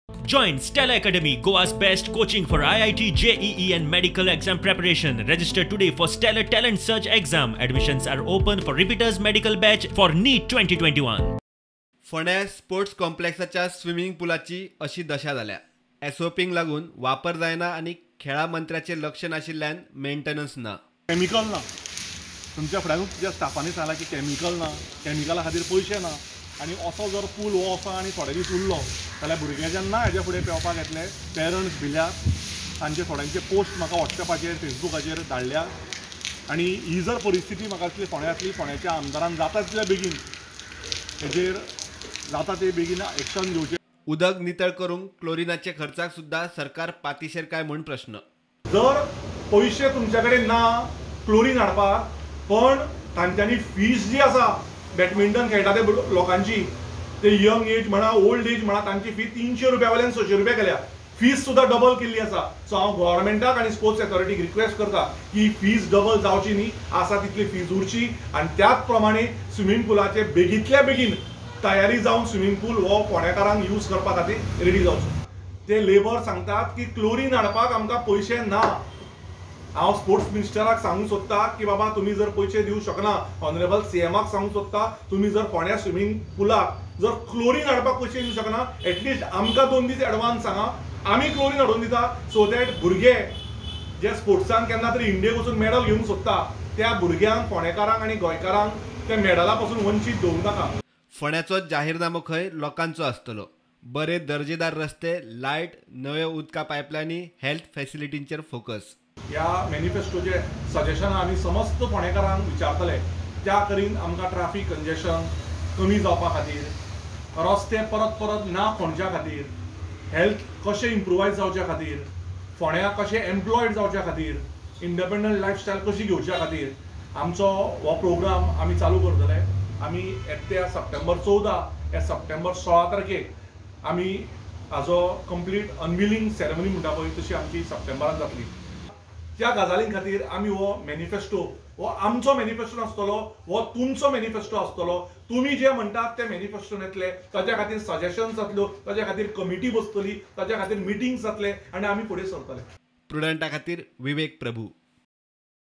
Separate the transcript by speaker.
Speaker 1: Join Stella Academy, Goa's best coaching for IIT, JEE and medical exam preparation. Register today for Stellar Talent Search exam. Admissions are open for repeaters medical batch for NEET 2021.
Speaker 2: फोंड्या sports कॉम्प्लेक्साच्या swimming पुलाची अशी दशा जाल्या. एसओपींक लागून वापर जायना आनी खेळा मंत्र्याचें लक्ष नाशिल्ल्यान मेंटेनन्स ना.
Speaker 3: केमिकल ना, तुमच्या फुड्यानूच ज्या स्टाफांनी सांगलां की केमिकल ना, केमिकला खातीर पयशे ना आनी असो जर पूल हो आसा आनी थोडे दीस उरलो जाल्यार भुरगे जेन्ना हेज्या फुडें पेंवपाक येतले, पेरंट्स भिल्यात, तांचे थोड्यांचे पोस्ट म्हाका वॉट्सएपाचेर फेसबुकाचेर धाडल्या आनी ही जर परिस्थिती म्हाका दिसली फोंड्या आसली, फोंड्याच्या आमदारान जाता तितल्या बेगीन हेजेर जाता ते बेगीन एक्शन घेवचें.
Speaker 2: उदक नितळ करूंक क्लोरिनाचे खर्चाक सुद्दां सरकार पातिशेर काय म्हूण प्रश्न.
Speaker 3: जर पयशे तुमचे कडेन ना क्लोरीन हाडपाक, पण तांच्यांनी फीस जी आसा बॅडमिंटन खेळटा ते लोकांची, ते यंग एज म्हणा ओल्ड एज म्हणा, तांची फी 300 रुपया वयल्यान 600 रुपया केल्या, फीस सुद्दां डबल केल्ली आसा. सो हांव गव्हर्मेंटाक आनी स्पोर्ट्स अथॉरिटीक रिक्वेस्ट करता की फीस डबल जावची न्ही, आसा तितली फीज उरची आनी त्याच प्रमाणे स्विमींग पुलाचे बेगींतल्या बेगीन तयारी जावन स्विमींग पूल हो फोंडेकारांक यूज करपा खातीर रेडी जावचो. ते लेबर सांगतात की क्लोरीन हाडपाक आमकां पयशे ना. हांव स्पोर्ट्स मिनिस्टराक सांगूंक सोदता की बाबा तुमी जर पयशे दिवंक शकना, ऑनरेबल सीएमाक सांगूंक सोदता, तुमी जर फोंड्या स्विमींग पुलाक जर क्लोरीन हाडपाक पयशे दिवंक शकना, एटलिस्ट आमकां 2 दीस एडवान्स सांगा, आमी क्लोरीन हाडून दिता, सो that भुरगे जे स्पोर्ट्सान केन्ना तरी इंडियेक वचून मेडल घेवंक सोदता त्या भुरग्यांक, फोंडेकारांक आनी गोंयकारांक त्या मेडला पासून वंचीत दवरूं नाका.
Speaker 2: फोंड्याचो जाहीरनामो खंय लोकांचो आसतलो. बरे दर्जेदार रस्ते, लायट, नव्यो उदका पायपलायनी, हेल्थ फॅसिलिटींचेर फोकस.
Speaker 3: ह्या मॅनिफेस्टोचे सजेशनां आमी समस्त फोंडेकारांक विचारतले, त्या करीन आमकां ट्राफीक कंजेशन कमी जावपा खातीर, रस्ते परत परत ना खणच्या खातीर, हेल्थ कशें इम्प्रुवायज जावच्या खातीर, फोंड्या कशें एम्प्लॉयड जावच्या खातीर, इंडिपेंडंट लायफस्टायल कशी घेवच्या खातीर आमचो हो प्रोग्राम आमी चालू करतले. आमी येत्या सप्टेंबर 14 या सप्टेंबर 16 तारखेक आमी हाजो कंप्लीट अनविलिंग सेरेमनी म्हणटा पळय तशी आमची सप्टेंबरान जातली. त्या गजालीं खातीर आमी हो मॅनिफेस्टो, हो आमचो मॅनिफेस्टो नासतलो, हो तुमचो मॅनिफेस्टो आसतलो. तुमी जे म्हणटात ते मॅनिफेस्टोन येतले, ताच्या खातीर सजेशन जातल्यो, ताच्या खातीर कमिटी बसतली, ताच्या खातीर मिटींग्स जातले आनी आमी फुडें सरतले.
Speaker 2: प्रुडंटा खातीर विवेक प्रभू.